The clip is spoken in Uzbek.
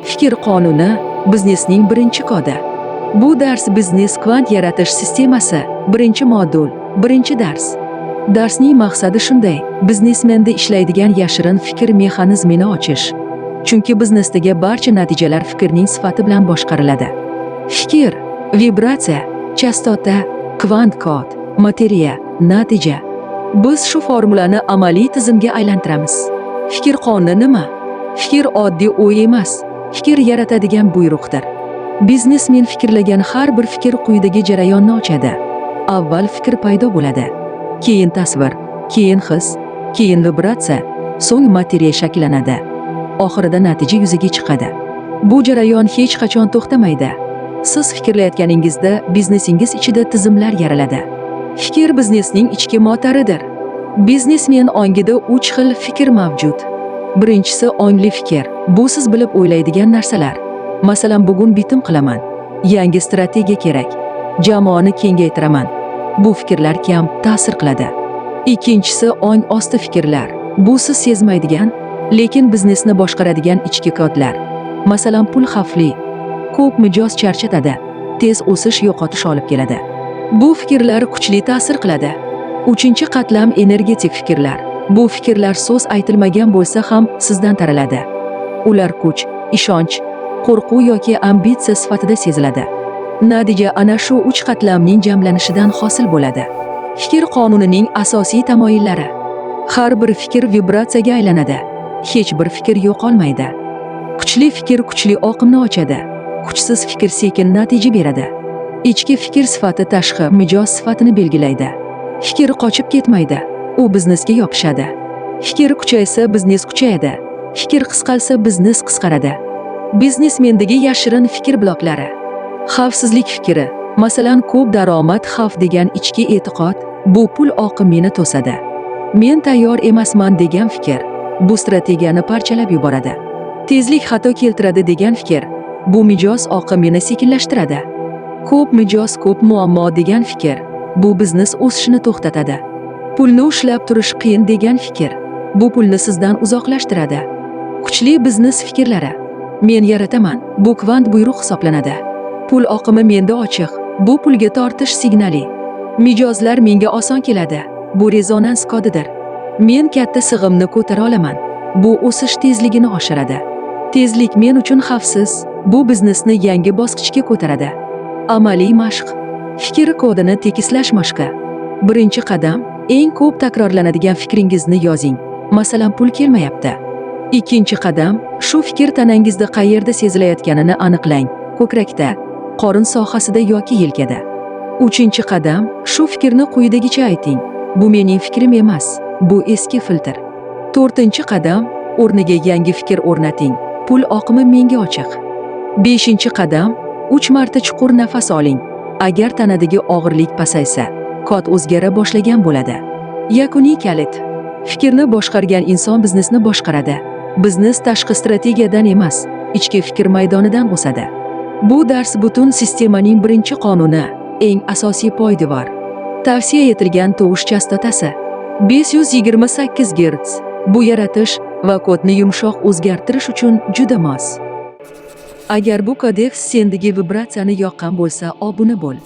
Fikr qonuni biznesning birinchi kodi. Bu dars biznes kvant yaratish sistemasi, birinchi modul, birinchi dars. Darsning maqsadi shunday: biznesmenda ishlaydigan yashirin fikr mexanizmini ochish. Chunki biznesdagi barcha natijalar fikrning sifati bilan boshqariladi. Fikr, vibratsiya, chastota, kvant kod, materiya, natija. Biz shu formulani amaliy tizimga aylantiramiz. Fikr qonuni nima? Fikr oddiy o'y emas, fikr yaratadigan buyruqdir. Biznesmen fikrlagan har bir fikr quyidagi jarayonni ochadi. Avval fikr paydo bo'ladi. Keyin tasvir, keyin his, keyin vibratsiya, so'ng materiya shakllanadi. Oxirida natija yuzaga chiqadi. Bu jarayon hech qachon to'xtamaydi. Siz fikrlayotganingizda biznesingiz ichida tizimlar yaraladi. Fikr biznesning ichki motoridir. Biznesmen ongida uch xil fikr mavjud. Birinchisi ongli fikr. Bu siz bilib o'ylaydigan narsalar. Masalan, bugun bitim qilaman. Yangi strategiya kerak. Jamoani kengaytiraman. Bu fikrlar kam ta'sir qiladi. Ikkinchisi ong osti fikrlar. Bu siz sezmaydigan, lekin biznesni boshqaradigan ichki kodlar. Masalan, pul xavfli, ko'p mijoz charchatadi, tez o'sish yo'qotish olib keladi. Bu fikrlar kuchli ta'sir qiladi. Uchinchi qatlam energetik fikrlar. Bu fikrlar so'z aytilmagan bo'lsa ham sizdan taraladi. Ular kuch, ishonch, qo'rquv yoki ambitsiya sifatida seziladi. Natija ana shu uch qatlamning jamlanishidan hosil bo'ladi. Fikr qonunining asosiy tamoyillari. Har bir fikr vibratsiyaga aylanadi. Hech bir fikr yo'qolmaydi. Kuchli fikr kuchli oqimni ochadi. Kuchsiz fikr sekin natija beradi. Ichki fikr sifati tashqi mijoz sifatini belgilaydi. Fikr qochib ketmaydi. U biznesga yopishadi. Fikr kuchaysa, biznes kuchayadi. Fikr qisqalsa, biznes qisqaradi. Biznesmendagi yashirin fikr bloklari. Xavfsizlik fikri. Masalan, ko'p daromad xavf degan ichki e'tiqod, bu pul oqimini to'sadi. Men tayyor emasman degan fikr, bu strategiyani parchalab yuboradi. Tezlik xato keltiradi degan fikr, bu mijoz oqimini sekinlashtiradi. Ko'p mijoz ko'p muammo degan fikr, bu biznes o'sishini to'xtatadi. Pulni ushlab turish qiyin degan fikr, bu pulni sizdan uzoqlashtiradi. Kuchli biznes fikrlari. Men yarataman, bu kvant buyruq hisoblanadi. Pul oqimi menda ochiq, bu pulga tortish signali. Mijozlar menga oson keladi, bu rezonans kodidir. Men katta sig'imni ko'tara olaman, bu o'sish tezligini oshiradi. Tezlik men uchun xavfsiz, bu biznesni yangi bosqichga ko'taradi. Amaliy mashq. Fikr kodini tekislash mashqi. Birinchi qadam: eng ko'p takrorlanadigan fikringizni yozing. Masalan, pul kelmayapti. Ikkinchi qadam: shu fikr tanangizda qayerda sezilayotganini aniqlang. Ko'krakda, qorin sohasida yoki yelkada. Uchinchi qadam: shu fikrni quyidagicha ayting. Bu mening fikrim emas, bu eski filtr. To'rtinchi qadam: o'rniga yangi fikr o'rnating. Pul oqimi menga ochiq. Beshinchi qadam: 3 marta chuqur nafas oling. Agar tanadagi og'irlik pasaysa, kod o'zgara boshlagan bo'ladi. Yakuniy kalit. Fikrni boshqargan inson biznesni boshqaradi. Biznes tashqi strategiyadan emas, ichki fikr maydonidan o'sadi. Bu dars butun sistemaning birinchi qonuni, eng asosiy poydevor. Tavsiya etilgan tovush chastotasi 528 Гц. Bu yaratish va kodni yumshoq o'zgartirish uchun juda mos. Agar bu kodeks sendagi vibratsiyani yoqqan bo'lsa, obuna bo'l.